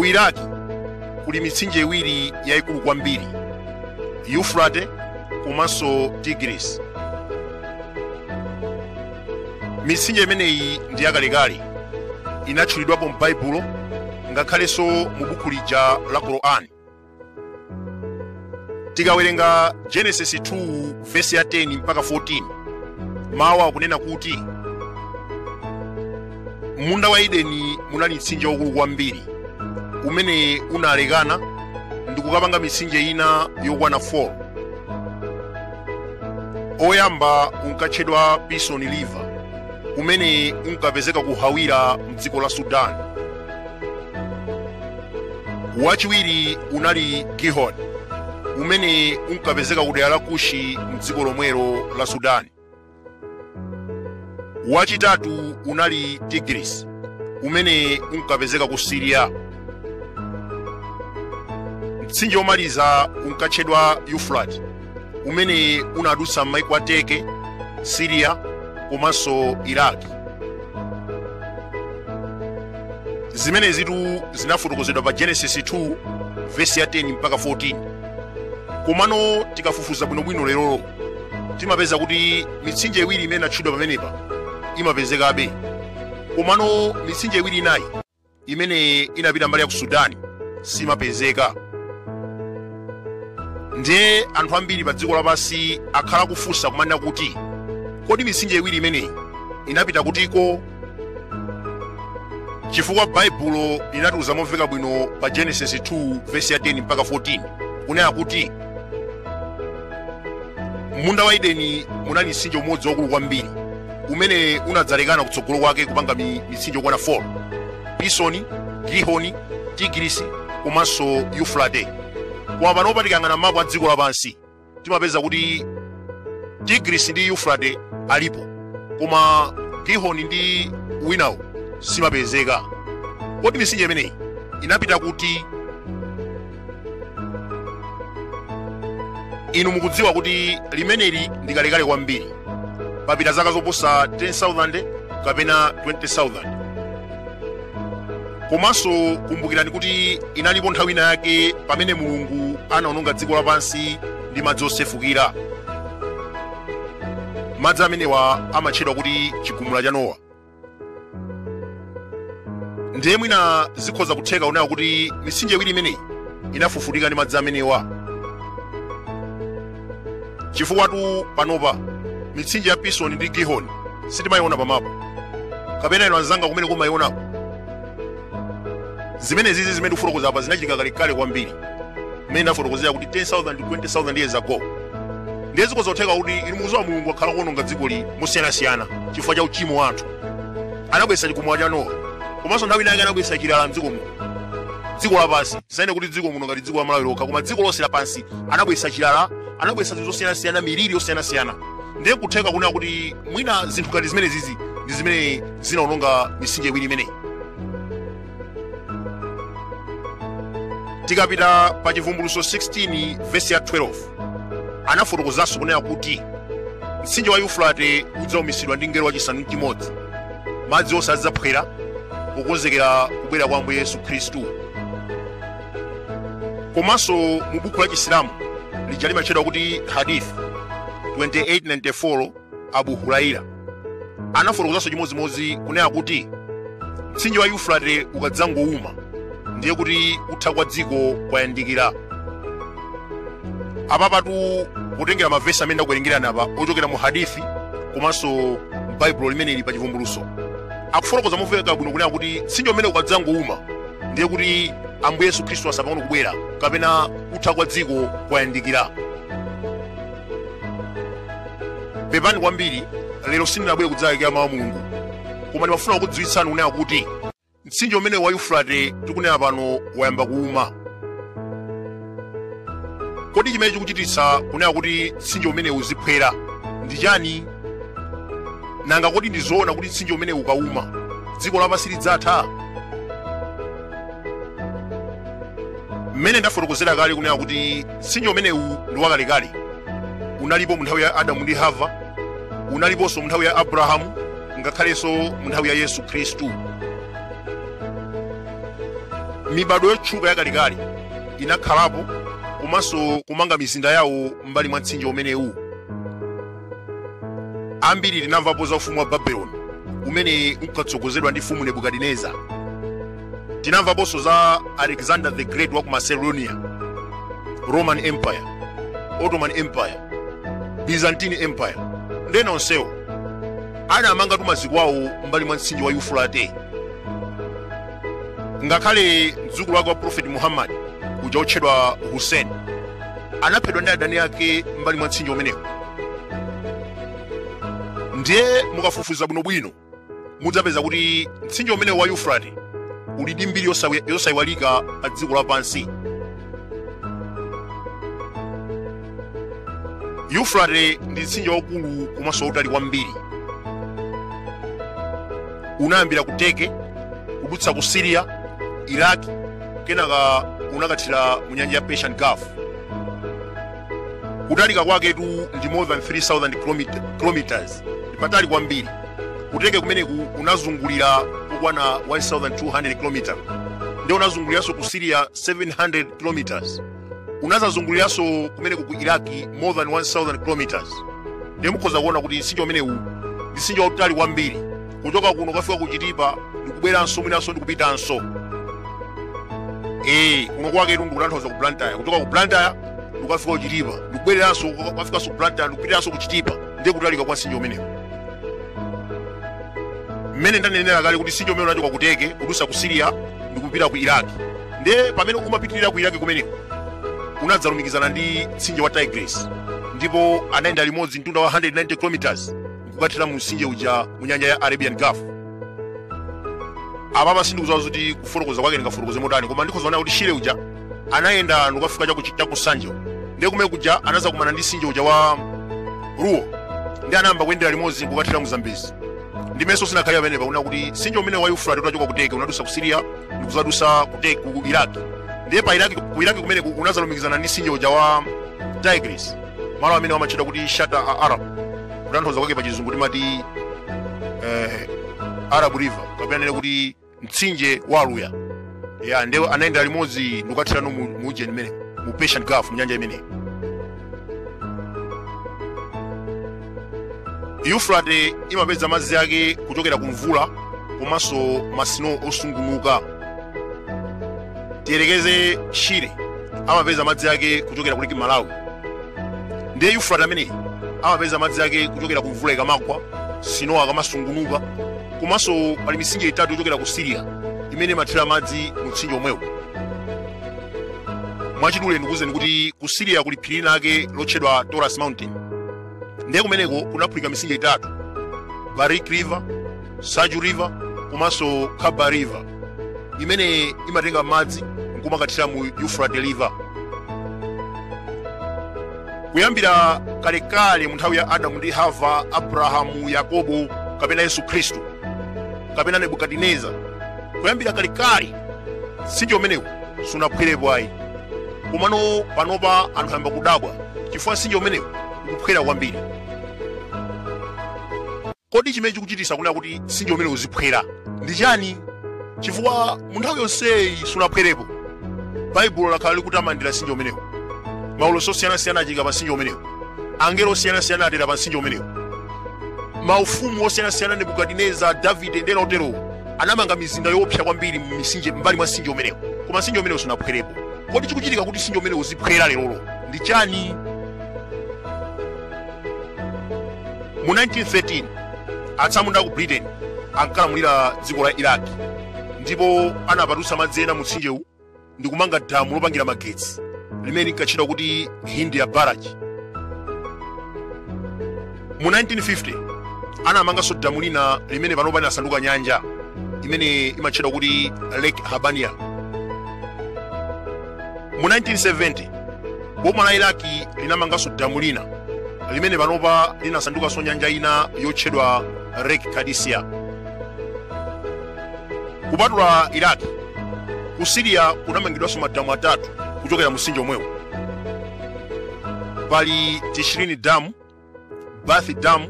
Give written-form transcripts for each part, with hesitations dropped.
Ku Iraki kuli mitsinje iwiri yayikulu kwambiri, Yufrate komanso Tigris. Mitsinje imeneyi ndi yakalekale, inatchulidwapo m'Baibulo ngakhalenso mu buku lija la Qur'an. Tikawerenga Genesis 2 vesi ya 10 mpaka 14, mawu akunena kuti munda wa Edeni munali mtsinje waukulu kwambiri umene unalekana ndi kukapanga mitsinje ina yokwana 4. Oyamba unkatchedwa Pison River, umene unkapezeka ku Hawila mdziko la Sudan. Wachiwiri unali Gihon, umene unkapezeka ku dera la Kushi mdziko lomwelo la Sudan. Wachitatu unali Tigris, umene unkapezeka ku Syria. Mtsinje womaliza unkatchedwa Euphrates, umene unadutsa m'maiko a Turkey, Syria komanso Iraq. Zimenezitu zinafotokozedwa pa Genesis 2 vesi ya 10 mpaka 14. Komano tikafufuza bwinobwino lerolo timapeza kuti mitsinje iwiri imene inatchulidwa pamenepa imapezekabe, komano mitsinje iwiri inayi imene inapita mbali ya ku Sudani simapezeka. Ndiye anthu ambiri pa dziko lapansi akhala kufunsa kumanena kuti kodi mitsinje iwiri imeneyi inapita kutiko? Chifukwa Baibulo linatiuza momveka bwino pa Genesis 2 vesi ya 10 mpaka 14 kunena kuti munda wa Edeni munali mtsinje umodzi waukulu kwambiri umene unadzalekana kutsogolo kwake kupanga mitsinje yokwana 4: Pisoni, Gihoni, Tigirisi komanso Yufrate. Koma panopa tikayang'ana mapu a dziko lapansi timapeza kuti Tigirisi ndi Yufrate alipo, koma Gihoni ndi winawo simapezeka. Kodi mitsinje imeneyi inapita kuti? Inu mukudziwa kuti limeneli ndi kalekale kwambiri, papita zaka zoposa 10,000 kapena 20,000. Komanso kumbukirani kuti inalipo nthawi ina yake pamene Mulungu anaononga dziko lapansi ndi madzi osefukira. Madzi amenewa amatchedwa kuti chigumula cha Nowa. Ndiye mwina zikhoza kutheka kunena kuti mitsinje iwiri imeneyi inafufutika ndi madzi amenewa, chifukwatu panopa mitsinje ya Pisoni ndi Gihoni sitimayiona pamapu. Kapena inu anzanga kumene kumayionako? Zimenezizi zimene ndikufotokoza apa zinachitika kalekale kwambiri, mmene ndafotokozera kuti 10,000 to 20,000 years ago. Ndiye zikhoza kutheka kuti inu mukudziwa Mulungu akhala kuononga dzikoli mosiyanasiyana chifukwa cha uchimo wa anthu. Anabweretsa chigumula cha Nowa, komanso nthawi inayake anabweretsa chilala mdziko muno, dziko lapansi. Tisanene kuti dziko muno ngati dziko la Malawi lokha, koma dziko lonse lapansi anabweretsa chilala, anabweretsa zinthu zosiyanasiyana, miliri yosiyanasiyana. Ndiye kutheka kunena kuti mwina zinthu ngati zimenezizi ndi zimene zinaononga mitsinje iwiri imeneyi. Tikapita pa Chivumbulutso 16 vesi ya 12, anafotokozanso kunena kuti mtsinje wa Yufurate udzaumitsidwa ndi mngelo wachisanu ndi chimodzi, madzi onse adzaphwera pokonzekera kubwera kwa Ambuye Yesu Khristu. Komanso mu buku la Chisilamu lija limatchedwa kuti Hadith 2894, Abu Huraira anafotokozanso chimodzimodzi kunena kuti mtsinje wa Yufurate ukadzangouma ndiye kuti kutha kwa dziko kwayandikira. Apapatu kutengera mavesi amene ndakuwerengerani apa ochokera mu hadithi komanso m'Baibulo limeneli pa Chivumbulutso, akufotokoza momveka bwino kunena kuti mtsinje umene ukadzangouma ndiye kuti Ambuye Yesu Khristu atsala pang'ono kubwera kapena kutha kwa dziko kwayandikira. Pepani kwambiri, lero sindinabwere kudzalalikira mawu a Mulungu, koma ndimafuna kukudziwitsani kunena kuti mtsinje umene wa Yufurate tikunena pano wayamba kuuma. Kodi chimene chikuchititsa kunena kuti mtsinje umene uziphwera ndi chani? Nanga kodi ndi zoona kuti mtsinje umene ukauma dziko lapansi lidzatha? Mmene ndafotokozera kale kunena kuti mtsinje umenewu ndi wakalekale, unalipo mu nthawi ya Adamu ndi Hava, unaliponso mu nthawi ya Abrahamu, ngakhalenso mu nthawi ya Yesu Khristu. Mibado yotchuka yakalekale inakhalapo komanso kumanga mizinda yawo m'mbali mwa mtsinje umenewu. Ambiri tinamvapo za ufumu wa Babeloni umene unkatsogozedwa ndi mfumu Nebukadineza. Tinamvaponso za Alexander the Great wa ku Macedonia, Roman Empire, Ottoman Empire, Byzantine Empire ndena onsewo anamanga maziko awo m'mbali mwa mtsinje wa Yufurate. Ngakhale mdzukulu wake wa Prophet Muhammad uja otchedwa Hussein anaphedwa ndi adani ake m'mbali mwa mtsinje umenewo. Ndiye mukafufuza bwinobwino mudzapeza kuti mtsinje umenewo wa Yufurate uli ndi mbiri yosayiwalika pa dziko lapansi. Yufurate ndi mtsinje waukulu komanso wautali kwambiri. Unayambira ku Turkey, kudutsa ku Syria, Iraq, kenaka unakathira mu nyanja ya Persian Gulf. Kutalika kwaketu ndi more than 3000 kilometers, ndi patali kwambiri. Ku Turkey kumeneku unazungulira kukwana 1200 km, ndi unazunguliranso ku Syria 700 km, unazazunguliranso kumeneku ku Iraq more than 1000 km. Ndiye mukhoza kuona kuti mtsinje umenewu ndi mtsinje wautali kwambiri, kuchoka kuno kafika ku Chitipa ndikubweranso mwinanso ndikupitanso. Kuno kwaketu ndikutanthauza ku Blantyre, kuchoka ku Blantyre ndikukafika ku Chitipa, ndikubwereranso kukafikanso ku Blantyre ndikupitiranso ku Chitipa. Ndiye kutalika kwa mtsinje umenewu. Mmene ndanenera kale kuti mtsinje umene unachoka ku Turkey kudutsa ku Syria ndikupita ku Iraq. Ndiye pamene umapitirira ku Iraq kumeneko unadzalumikizana ndi mtsinje wa Tigris, ndipo anayenda limodzi mtunda wa 190 km nkukathira mu mtsinje uja mu nyanja ya Arabian Gulf. Apapa sindikudziwa kuti kufotokoza kwake ndingafotokoze motani, koma ndikhoza kuona kuti Shire uja anayenda ndikukafika chaku Sanje. Ndiye kumene kuja anazakumana ndi mtsinje uja wa Ruo, ndi anayamba kuyendera limodzi nkukathira mu Zambezi. Ndimenso sinakhalira pamenepa kuna kuti mtsinje umene wa Yufurate utachoka ku Turkey unadusa ku Syria ndikuzadusa ku Turkey ku Iraq. Ndiye pa Iraq, ku Iraq kumeneku unazalumikizana ndi mtsinje uja wa Tigris, malo amene amatchedwa kuti Shatt al Arab. Kutanthauza kwake pa chizungu timati Arab River, kapena nene kuti mtsinje wa Aluya. Ya, ndiye anayenda limodzi ndikukathirano mu ujeni imene mu Persian Gulf, mu nyanja imeneyi. Yufurate imapeza madzi ake kuchokera ku mvula komanso masino osungunuka. Tiyerekeze Shire amapeza madzi ake kuchokera ku Lake Malawi. Ndiye Yufurate ameneyi amapeza madzi ake kuchokera ku mvula ikamagwa, sino akamasungunuka, komanso pali mitsinje itatu yochokera ku Syria imene imathira madzi mu mtsinje omwewo. Mwachidule ndikuwuzeni kuti ku Syria kuli phiri lake lotchedwa Taurus Mountain. Ndiye kumeneko kunaphulika mitsinje itatu, Barik River, Saju River komanso Khabur River, imene imatenga madzi nkumakathira mu Euphrates River. Kuyambira kalekale mu nthawi ya Adamu ndi Hava, Abrahamu, Yakobo kapena Yesu Khristu kapena Nebukadineza, kuyambira kalekale mtsinje umenewu sunaphwerepo ayi. Komano panopa anthu ayamba kudabwa chifukwa mtsinje umenewu ukuphwera kwambiri. Kodi chimene chikuchitisa kunena kuti mtsinje umenewu uziphwera ndi chani? Chifukwa mu nthawi yonseyi sunaphwerepo. Baibulo lakhala likutamandira mtsinje umenewu, maulosi osiyanasiyana achitika pa mtsinje umenewu, angelo osiyanasiyana atera pa mtsinje umenewu, maufumu osiyanasiyana Nebukadineza, Davide ndi ena oterowo anamanga mizinda yoopsa kwambiri m'mbali mwa mtsinje umenewu, koma mtsinje umenewu sunaphwerepo. Kodi chikuchitika kuti mtsinje umenewu uziphwera lerolo ndi chani? Mu 1913 atsamunda ku Britain ankalamulira dziko la Iraq, ndipo anapatutsa madzi ena mu mtsinjewu ndi kumanga damu lopangira magetsi limene linkatchedwa kuti Hindia Barrage. Mu 1950 anamanganso damu lina limene panopa linasanduka nyanja imene imatchedwa kuti Lake Habania. Mu 1970 boma la Iraq linamanganso damu lina limene panopa linasandukanso nyanja ina yotchedwa Lake Qadisiyah. Kupatula Iraq, ku Syria kunamangidwanso madamu atatu kuchokera mu mtsinje omwewo. Pali Tishrin Dam, Bath Dam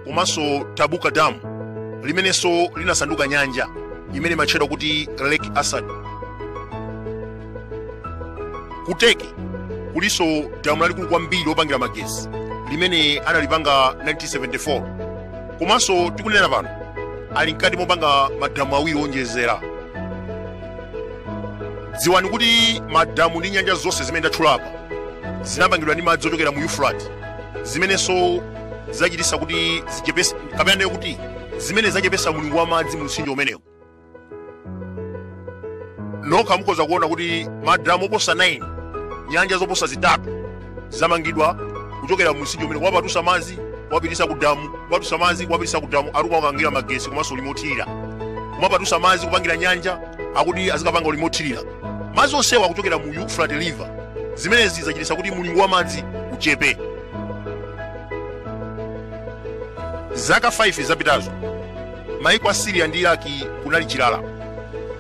komanso Tabuka Dam limenenso linasanduka nyanja imene imatchedwa kuti Lake Assad. Ku Turkey kulinso damu lalikulu kwambiri lopangira magesi limene analipanga 1974, komanso tikunena pano ali mkati mopanga madamu awiri onjezera. Dziwani kuti madamu ndi nyanja zonse zimene ndatchulapa zinapangidwa ndi madzi ochokera mu Euphrates, zimenenso zachitisa kuti zichepese, kapena ndiye kuti zimene zachepesa mlingo wa madzi mu mtsinje umenewu. Nokha mukhoza kuona kuti madamu oposa 9, nyanja zoposa 3 zamangidwa kuchokera mu mtsinje umene, kuwapatusa madzi kuwapitisa ku damu, kuwapatusa madzi kuwapitisa ku damu, ari kumapangira magesi komanso ulimi othirira, kumapatusa madzi kupangira nyanja, akuti azikapanga ulimi othirira. Madzi onsewa akuchokera mu Euphrates River. Zimenezi zachitisa kuti mlingo wa madzi uchepe. Zaka 5 zapitazo maiko a Syria ndi Iraki kunali chilala,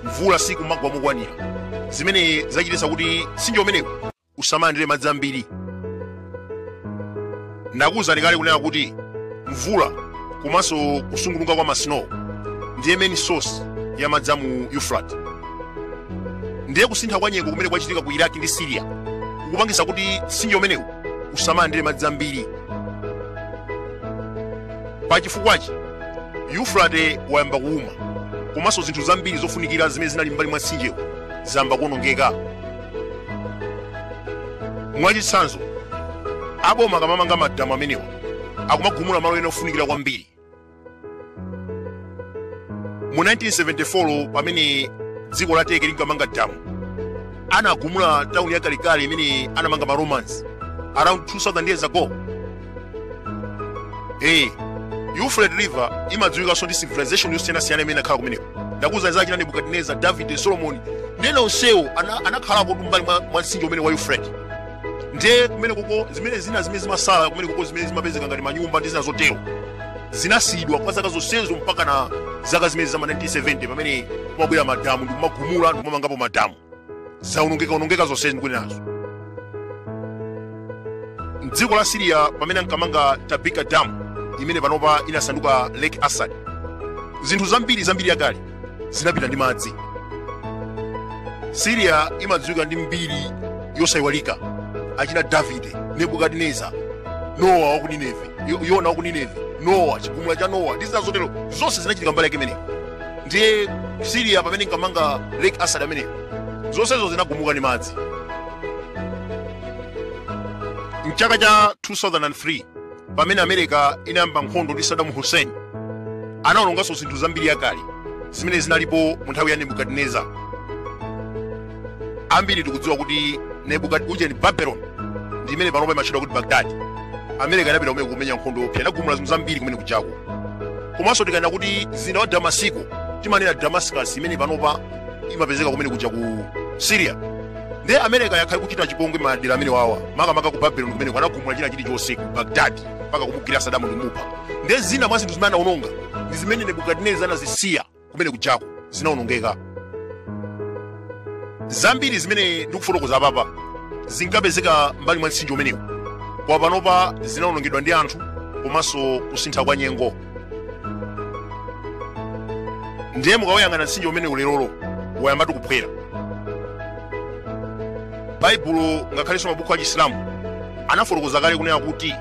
mvula sikumagwa mokwanira, zimene zachitisa kuti mtsinje umenewu usamalandire madzi ambiri. Ndakuwuzani kale kunena kuti mvula komanso kusungunuka kwa masnow ndiye main source ya madzi a mu Euphrates. Ndiye kusintha kwa nyengo kumene kwachitika ku Iraq ndi Syria kukupangisa kuti mtsinje umenewu usamalandire madzi ambiri. Pa chifukwachi Euphrates wayamba kuuma, komanso zinthu zambiri zofunikira zimene zinali m'mbali mwa mtsinjewu zayamba kuonongeka. Mwachitsanzo, aboma akamamanga madamu amenewa akumagumula malo ena ofunikira kwambiri. Mu 1974 pamene dziko la Turkey linkamanga damu, anagumula tawuni yakalekale imene anamanga ma Romans around 2000 years ago. Euphrates River imadziwikanso ndi civilization yosiyanasiyana imene inakhala kumeneko. Ndakuwuzani za achina Nebukadineza, Davide, Solomoni ndi ena onsewo anakhalapo m'mbali mwa mtsinje umene wa Euphrates. Ndiye kumene koko zimene zina zimene zimasala kumene koko zimene zimapezeka ngati manyumba ndi zina zotero zinasiyidwa kwa zaka zonsezo mpaka na zaka zimene zama 1970 pamene kumabwera madamu ndi kumagumula ndi kumamangapo madamu. Zaonongeka onongeka zonse ndikunenazo. Mdziko la Syria pamene ankamanga Tabika Dam imene panopa inasanduka Lake Assad, zinthu zambiri zambiri yakale zinapita ndi madzi. Syria imadziwika ndi mbiri yosayiwalika, achina Davide, Nebukadineza, Nowa wa ku Nineve, Yona wa ku Nineve, Nowa, chigumula cha Nowa ndi zina zotero, zonse zinachitika mbali yake imeneyo. Ndiye Syria pamene inkamanga Lake Assad ameneyo, zonsezo zinagumuka ndi madzi. Mchaka cha 2003 pamene America inayamba nkhondo ndi Saddam Hussein, anawononganso zinthu zambiri yakale zimene zinalipo mu nthawi ya Nebukadineza. Ambiri tikudziwa kuti ujeni Babylon ndi imene panopa imatchedwa kuti Baghdad. America inapita kumene kumenya nkhondo yoopsa, inagumula zinthu zambiri kumene kujako. Komanso tikanena kuti mzinda wa Damasiko, timanena Damascus imene panopa imapezeka kumene kuja ku Syria. Ndiye America yakhala ikuchita chipongwe madera amene wawa, makamaka ku Babylon kumene anagumula china chilichonse ku Baghdad mpaka kumugwira Saddam ndi kumupha. Ndiye zina mwa zinthu zimene anawononga ndi zimene Nebukadineza anazisiya kumene kujako, zinawonongeka. Zambiri zimene ndikufotokoza apapa zinkapezeka mbali mwa mtsinje umenewu, koma panopa zinawonongedwa ndi anthu komanso kusintha kwa nyengo. Ndiye mukawuyang'ana mtsinje umenewu lerolo wayambatu kuphwera. Baibulo ngakhalenso mabuku a Chisilamu anafotokoza kale kunena kuti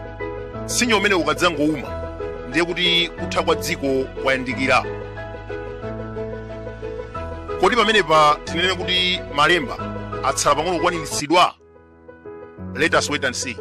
mtsinje umenewu ukadzangouma ndiye kuti kutha kwa dziko kwayandikira. Kodi pamenepa tinene kuti malemba atsala pang'ono kukwaniritsidwa? Let us wait and see.